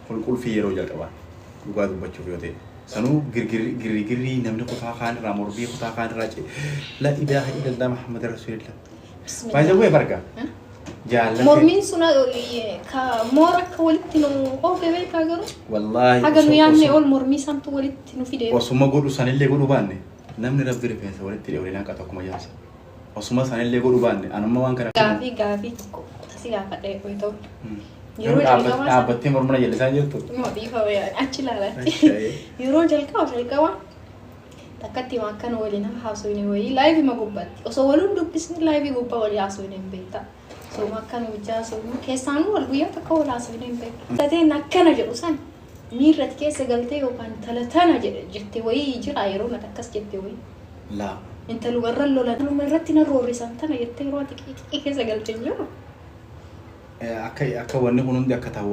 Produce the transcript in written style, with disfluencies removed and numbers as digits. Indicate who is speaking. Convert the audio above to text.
Speaker 1: Kun qulfii yeroo jalqabaa dhugaa dubbachuuf yoo ta'e. Sanuu girgirrii namni kutaa kaan irraa mormii kutaa kaan irraa ce. La ilaaha illallah Muhammad Rasulillah. By the way, barga. Jaallatee.
Speaker 2: Mormiin sun ka moora akka walitti nu oofe beekaa garuu.
Speaker 1: Wallaahi.
Speaker 2: Haga nu
Speaker 1: osoo-
Speaker 2: yaadne
Speaker 1: osoo-
Speaker 2: ol mormii santu walitti nu fide.
Speaker 1: Osuma godhu sanillee godhu baanne, namni rabbi rifeensa walitti hidhe waliin hanqatu akkuma jaansa. Osuma sanillee godhu baanne, anumma waan kana.
Speaker 2: Gaafii tokko si gaafadha yoo ta'u. Yeroo
Speaker 1: Yeroo
Speaker 2: jalqabaa sana-
Speaker 1: dhaabbattee mormana jallisaa jirtu.
Speaker 2: Moo dhiifama yaa achi ilaalaatti.
Speaker 1: Asha'ee.
Speaker 2: Yeroo jalqaba takkatti waan kana waliin haasofne wayii live ma gubbaatti. Osoo waluun dubbisni live gubbaa walii haasofne hin beekta. Osoo akkana hojjaa haasofnu keessaanuu wal guyyaa takka wal haasofne hin beekta. Tateen akkana jedhu san miirratti keessa galtee yookaan intala tana jedhe jette wayii jira yeroo nati akkas jette wayii.
Speaker 1: Laa.
Speaker 2: Intaluma irra lolan intaluma irratti na roorrisan tana jettee yeroo ati xiqqii keessa galtee hin jiru.
Speaker 1: Akka wanni kun hundi akka ta'u.